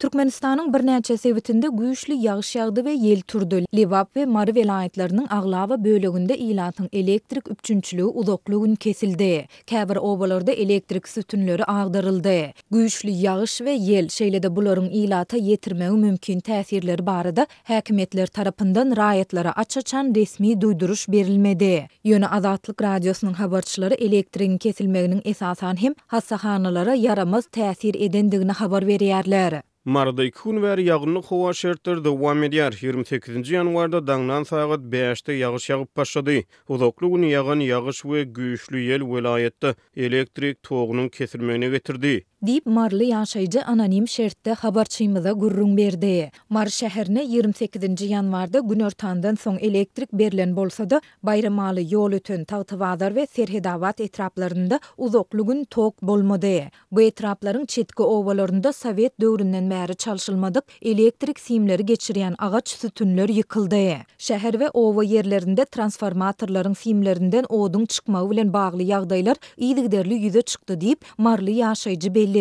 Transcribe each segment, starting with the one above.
Türkmenistanyň birnäçe sebitinde güýçli ýagyş ýagdy we ýel turdy. Lebap we Mary welaýatlarynyň aglaba böleginde ilatyň elektrik üpjünçiligi uzakly gün kesildi. Käbir obalarda elektrik sütünleri agdaryldy. Güýçli ýagyş we ýel, şeýle-de bularyň ilata ýetirmegi mümkin täsirleri barada Häkimiýetler tarapyndan raýatlara aç-açan resmi duýduryş berilmedi. Ýöne Azatlyk Radiosynyň habarçylary elektrigiň kesilmeginiň esasan hem hassahanalara ýaramaz täsir edendigini habar berýärler. Maryda iki gün bäri ýagynly howa şertleri dowam edýär. 28 nji ýanwarda daňdan sagat bäşde ýagyş ýagyp başlady. Uzakly gün ýagan ýagyş we güýçli ýel welaýatda elektrik togunyň kesilmegine getirdi. Diýip, maryly ýaşaýjy anonim şertde habarçymyza gürrüň berdi. Mary şäherine 28 nji ýanwarda günortandan soň elektrik berlen bolsa-da, Baýramaly, Ýolöten, Tagtabazar we Serhedabat etraplarynda uzakly gün tok bolmady. Bu etraplaryň çetki obalarynda sowet döwründen bäri çalşylmadyk elektrik simleri geçirýän agaç sütünler ýykyldy. Şäher we oba ýerlerinde transformatorlaryň simlerinden oduň çykmagy bilen bagly ýagdaýlar yzygiderli ýüze çykdy diýip, maryly ýaşaýjy belledi.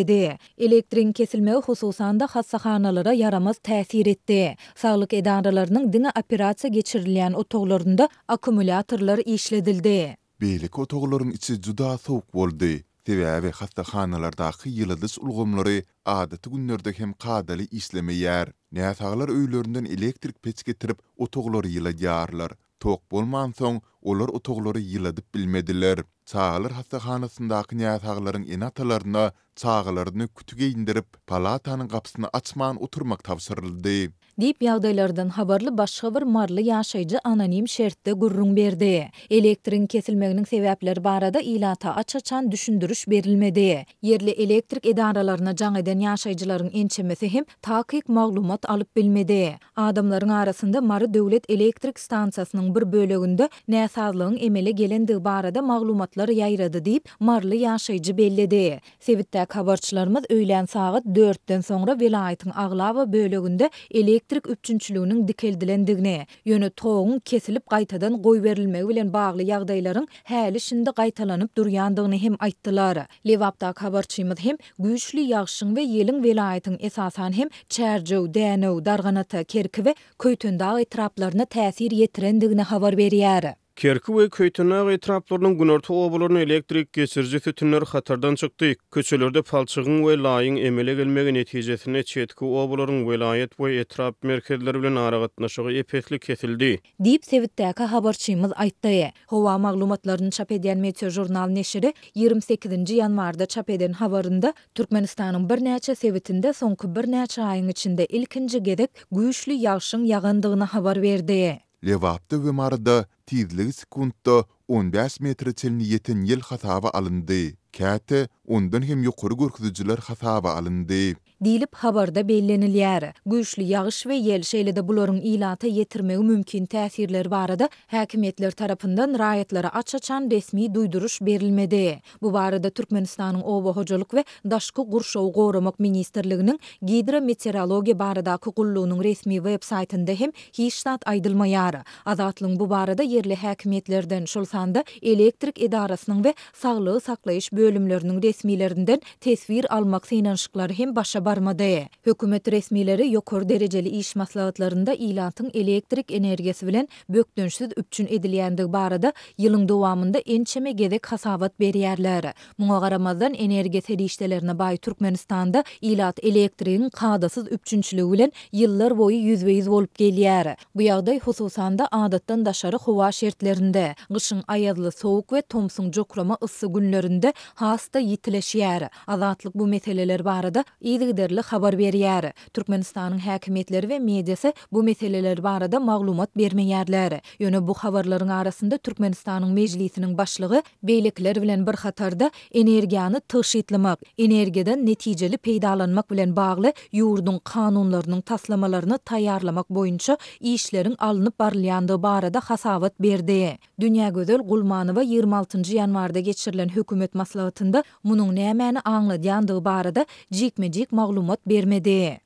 Elektrigiň kesilmegi hususan-da hassahanalara ýaramaz täsir etdi. Saglyk edaralarynyň diňe operasiýa geçirilýän otaglarynda akkumulýatorlar işledildi. Beýleki otaglaryň içi juda sowuk boldy, sebäbi hassahanalardaky ýyladyş ulgamlary adaty günlerde hem kadaly işlemeýär. Näsaglar öýlerinden elektrik peç getirip, otaglary ýyladýarlar. Tok bolmansoň, olar otaglary ýyladyp bilmediler. Çagalar hassahanasyndaky näsaglaryň ene-atalaryna çagalaryny küti geýindirip, palatanyň gapysyny açman oturmak tabşyryldy. Diýip, ýagdaýlardan habarly başga bir maryly ýaşaýjy anonim şertde gürrüň berdi. Elektrigiň kesilmeginiň sebäpleri barada ilata aç-açan düşündiriş berilmedi. Ýerli elektrik edaralaryna jaň eden ýaşaýjylaryň ençemesi hem takyk maglumat alyp bilmedi. Adamlaryň arasynda Mary döwlet elektrik stansiýasynyň bir böleginde näsazlygyň emele gelendigi barada maglumatlar ýaýrady diýip, maryly ýaşaýjy belledi. Sebitdäki habarçylarymyz öýlän sagat dörtden soňra welaýatyň aglaba böleginde elektrik üpjünçiliginiň dikeldilendigini, ýöne toguň kesilip gaýtadan goýberilmegi bilen bagly ýagdaýlaryň häli-şindi gaýtalanyp durýandygyny hem aýtdylar. Lebapdaky habarçymyz hem güýçli ýagşyň we ýeliň welaýatyň esasan hem Çärjew, Dänew, Darganata, Kerki we Köýtendag etraplaryna täsir ýetirendigini habar berýär. Kerki we Köýtendag etraplarynyň günorta obalarynda elektrik geçiriji sütünler hatardan çykdy. Köçelerde palçygyň we laýyň emele gelmegi netijesinde çetki obalaryň welaýat we etrap merkezleri bilen aragatnaşygy ep-esli kesildi. Diýip, sebitdäki habarçymyz aýtdy. Howa maglumatlaryny çap edýän Meteožurnal neşiri 28-nji ýanwarda çap eden habarynda Türkmenistanyň birnäçe sebitinde soňky birnäçe aýyň içinde ilkinji gezek güýçli ýagşyň ýagandygyny habar berdi. Lebapda we Maryda tizligi sekuntda 15 metre çenli ýeten ýel hasaba alyndy, käte ondan hem ýokary görkezijiler hasaba alyndy. Diýlip, habarda bellenilýär. Güýçli ýagyş we ýel, şeýle-de bularyň ilata ýetirmegi mümkin täsirleri barada häkimiýetler tarapyndan raýatlara aç-açan resmi duýduryş berilmedi. Bu barada Türkmenistanyň Oba hojalyk we daşky gurşawy goramak ministrliginiň Gidrometeorologiýa baradaky gullugynyň resmi web saýtynda hem hiç zat aýdylmaýar. Azatlygyň bu barada ýerli häkimiýetlerden, şol sanda elektrik edarasynyň we saglygy saklaýyş bölümleriniň resmilerinden teswir almak synanyşyklary hem başa barmady. Hökümet resmileri ýokary derejeli iş maslahatlarynda ilatyň elektrik energiýasy bilen bökdençsiz üpjün edilýändigi barada ýylyň dowamynda ençeme gezek hasabat berýärler. Muňa garamazdan, energiýa serişdelerine baý Türkmenistanda ilat elektrigiň kadasyz üpjünçiligi bilen ýyllar boýy ýüzbe-ýüz bolup gelýär. Bu ýagdaý, hususan-da, adatdan daşary howa şertlerinde, gyşyň aýazly sowuk we tomsuň jokrama yssy günlerinde has-da ýitileşýär. Azatlyk bu meseleler barada yzygiderli habar berýär. Türkmenistanyň häkimiýetleri we mediasy bu meseleler barada maglumat bermeýärler. Ýöne bu habarlaryň arasynda Türkmenistanyň Mejlisiniň başlygy beýlekiler bilen bir hatarda energiýany tygşytlamak, energiýadan netijeli peýdalanmak bilen bagly ýurduň kanunlarynyň taslamalaryny taýýarlamak boýunça işleriň alnyp barylýandygy barada hasabat berdi. Dünýägözel Gulmanowa 26 nji ýanwarda geçirilen hökümet maslahatynda munuň nämäni aňladýandygy barada jikme-jik maglumat bermedi.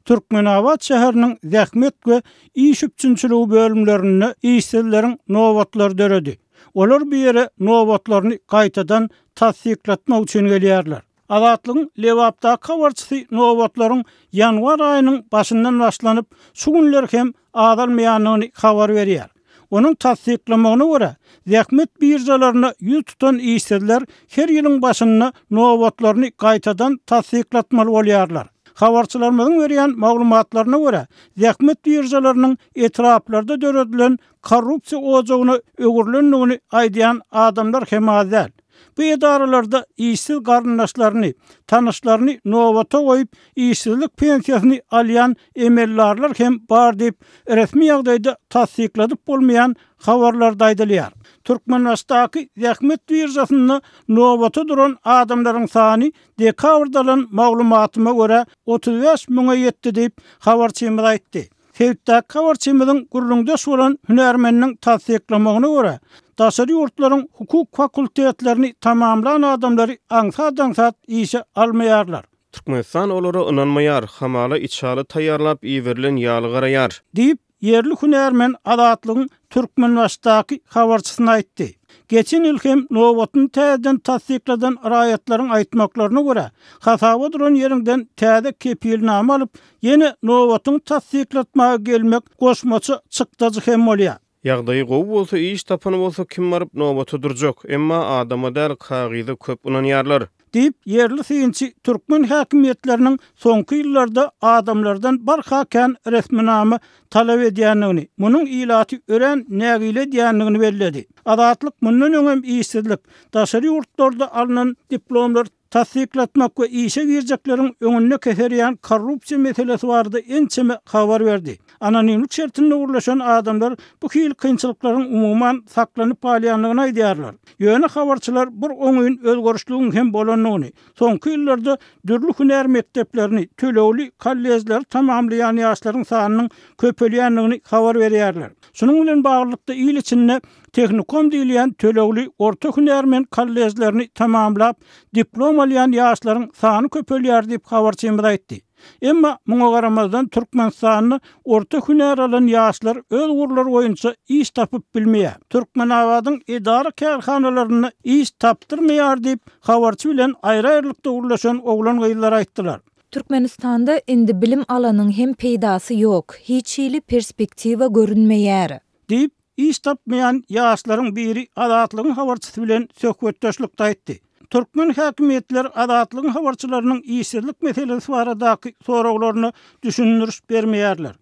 Türkmenabat şäheriniň zähmet we iş üpjünçiligi bölümlerinde işsizleriň nobatlary döredi. Olar bu ýere nobatlaryny gaýtadan tassyklatmak üçin gelýärler. Azatlygyň Lebapdaky habarçysy nobatlaryň ýanwar aýynyň başyndan başlanyp, şu günler hem azalmaýandygyny habar berýär. Onuň tassyklamagyna görä, zähmet biržalaryna ýüz tutan işsizler her ýylyň başynda nobatlaryny gaýtadan tassyklatmaly bolýarlar. Habarçylarymyzyň berýän maglumatlaryna görä, zähmet biržalarynyň etraplarda döredilen korrupsiýa ojagyna öwrülendigini aýdýan adamlar hem az däl. Bu edaralarda işsiz garyndaşlaryny, tanyşlaryny nobata goýup, işsizlik pensiýasyny alýan emeldarlar hem bar diýip, resmi ýagdaýda tassykladyp bolmaýan habarlarda aýdylýar. Türkmenbaşydaky zähmet biržasynda nobata duran adamlaryň sany dekabrda alan maglumatyma görä, 35 müňe ýetdi diýip, habarçymyz aýtdy. Sebitdäki habarçymyzyň gürrüňdeş bolan hünärmeniniň tassyklamagyna görä, daşary ýurtlaryň hukuk fakultetlerini tamamlan adamlary aňsat-aňsat işe almaýarlar. Türkmenistan olara ynanmaýar, hamala içaly taýýarlap iberilen ýaly garaýar. Diýip, ýerli hünärmen Azatlygyň Türkmenbaşydaky habarçysyna aýtdy. Geçen ýyl hem nobatyny täzeden tassykladan raýatlaryň aýtmaklaryna görä, hasaba duran ýeriňden täze kepilnama alyp, ýene nobatyňy tassyklatmaga gelmek goşmaça çykdajy hem bolýar. Ýagdaýy gowy bolsa, iş tapan bolsa kim baryp nobata durjak? Emma adama däl, kagyza köp ynanýarlar. Diýip, ýerli synçy türkmen häkimiýetleriniň soňky ýyllarda adamlardan barha kän resminama talap edýändigini, munuň ilaty örän nägile edýändigini belledi. Azatlyk mundan öňem işsizlik, daşary ýurtlarda alnan diplomlar tassyklatmak we işe girjekleriň öňünde keserýän korrupsiýa meselesi barada ençeme habar berdi. Anonimlik şertinde gürleşen adamlar bu hili kynçylyklaryň umuman saklanyp galýandygyny aýdýarlar. Ýöne habarçylar bir oňyn özgerişligiň hem bolandygyny, soňky ýyllarda dürli hünär mekdeplerini, tölegli kollejleri tamamlaýan ýaşlaryň sanynyň köpelýändigini habar berýärler. Şunuň bilen baglylykda il içinde tehnikum diýilýän tölegli orta hünärmen kollejlerini tamamlap, diplom alýan ýaşlaryň sany köpelýär diýip, habarçymyz aýtdy. Emma muňa garamazdan, Türkmenistanda orta hünär alan ýaşlar öz ugurlary boýunça iş tapyp bilmeýär. Türkmenabadyň edara-kärhanalarynda iş tapdyrmaýar diýip, habarçy bilen aýry-aýrylykda gürleşen oglan-gyzlar aýtdylar. Türkmenistanda indi bilim alanyň hem peýdasy ýok, hiç hili perspektiwa görünmeýär. Diýip, Iş tapmaýan ýaşlaryň biri Azatlygyň habarçysy bilen söhbetdeşlikde aýtdy. Türkmen häkimiýetleri Azatlygyň habarçylarynyň işsizlik meselesi baradaky soraglaryna düşündiriş bermeýärler.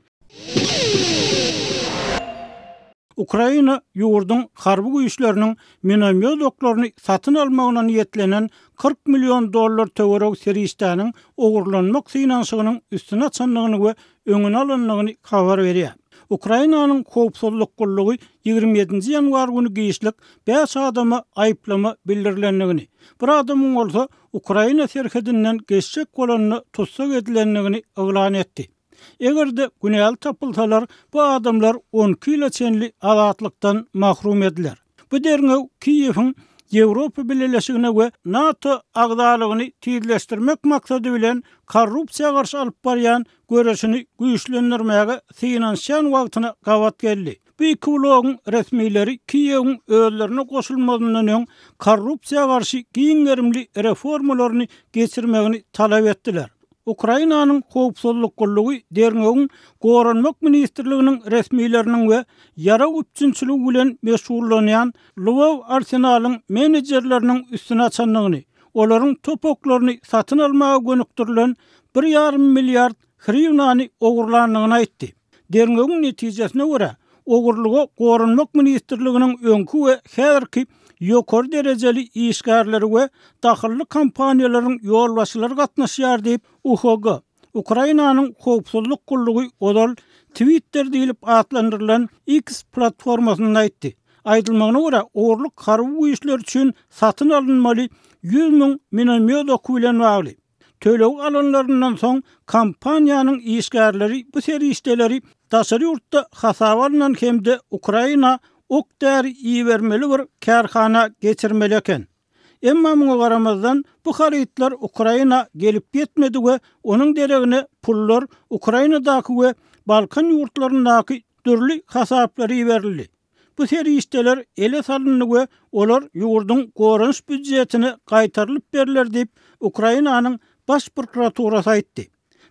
Ukraina ýurduň harby güýçleriniň minomýot oklaryny satyn almagyna niýetlenen 40 million dollar töweregi serişdäniň ogurlanmak synanyşygynyň üstüni açandygyny we öňüni alandygyny habar berýär. Ukrainanyň Howpsuzlyk gullugy 27-nji ýanwar güni giçlik bäş adama aýyplama bildirilendigini, bir adamyň bolsa Ukraina serhedinden geçjek bolanda tussag edilendigini yglan etdi. Eger-de günäli tapylsalar, bu adamlar 12 ýyla çenli azatlykdan mahrum ediler. Bu derňew Kiýewiň Ýewropa Bileleşigine we NATO agzalygyny tizleşdirmek maksady bilen korrupsiýa garşy alyp barýan göreşini güýçlendirmäge synanyşýan wagtyna gabat geldi. Bu iki blogyň resmileri Kiýewiň özlerine goşulmazyndan öň korrupsiýa garşy giň gerimli reformalaryny geçirmegini talap etdiler. Ukrainanyň Howpsuzlyk gullugy derňewiň Goranmak ministrliginiň resmileriniň we ýarag üpjünçiligi bilen meşgullanýan Lwow arsenalyň menejerleriniň üstüni açandygyny, olaryň top oklaryny satyn almaga gönükdirilen bir ýarym milliard hriwnany ogurlandygyny aýtdy. Derňewiň netijesine görä, ogurlyga Goranmak ministrliginiň öňki we häzirki ýokary derejeli işgärleri we dahylly kompaniýalaryň ýolbaşçylary gatnaşýar diýip, UHG, Ukrainanyň howpsuzlyk gullugy ozal Twitter diýlip atlandyrylan X platformasynda aýtdy. Aýdylmagyna görä, ogurlyk harby güýçler üçin satyn alynmaly 100 müň minomýot oky bilen bagly. Töleg alanlaryndan soň kompaniýanyň işgärleri bu serişdeleri daşary ýurtda hasaba alnan hem-de Ukraina ok-däri ibermeli bir kärhana geçirmeli eken. Emma muňa garamazdan, bu harytlar Ukraina gelip ýetmedi we onuň deregine pullar Ukrainadaky we Balkan ýurtlaryndaky dürli hasaplara iberildi. Bu serişdeler ele salyndy we olar ýurduň goranyş býujetine gaýtarylyp berler diýip, Ukrainanyň Baş prokuraturasy aýtdy.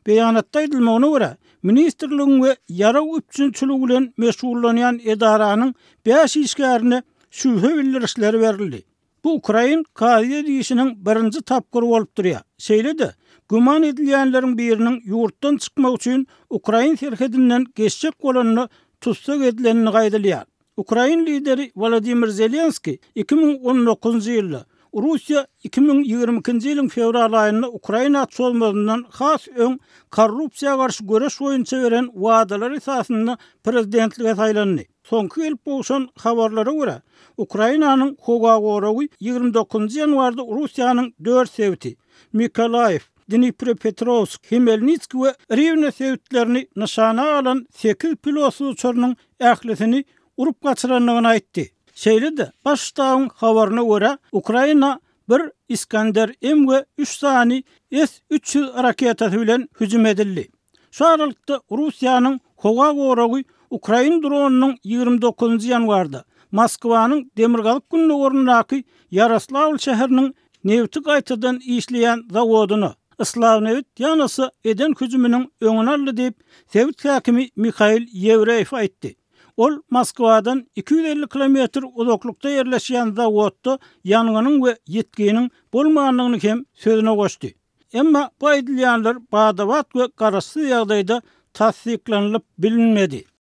Beýanatda aýdylmagyna görä, ministrligiň we ýarag üpjünçiligi bilen meşgullanýan edaranyň bäş işgärine şübhe bildirişleri berildi. Bu ukrain kazyýet işiniň birinji tapgyry bolup durýar. Şeýle-de, güman edilýänleriň biriniň ýurtdan çykmak üçin ukrain serhedinden geçjek bolanda tussag edilendigi aýdylýar. Ukrain lideri Wolodymyr Zelenskiý 2019-njy ýylda, Russiýa 2022-nji ýylyň fewral aýynda Ukraina çozmazyndan has öň korrupsiýa garşy göreş boýunça beren wadalary esasynda prezidentlige saýlandy. Soňky gelip gowşan habarlara görä, Ukrainanyň howa goragy 29-njy ýanwarda Russiýanyň dört sebiti, Mykolaýiw, Dniprepetrowsk, Hmelnitskiý we Riwne sebitlerini nyşana alan sekiz pilotsyz uçarynyň ählisini urup gaçyrandygyny aýtdy. Şeýle-de, Baş ştabyň habaryna görä, Ukraina bir Iskander-M we üç sany S 300 raketasy bilen hüjüm edildi. Şu aralykda, Russiýanyň howa goragy ukrain dronynyň 29-njy ýanwarda Moskwanyň demirgazyk-gündogaryndaky Ýaroslawl şäheriniň nebti gaýtadan işleýän zawodyna, Slawnebit Ýanasa eden hüjüminiň öňüni aldy diýip, sebit häkimi Mihail Ýewreýew aýtdy. Ol Moskwadan 250 kilometr uzaklykda ýerleşýän zawodda ýangynyň we ýitginiň bolmandygyny hem sözüne goşdy. Emma bu aýdylýanlar bada-bat we garaşsyz ýagdaýda tassyklanylyp bilinmedi.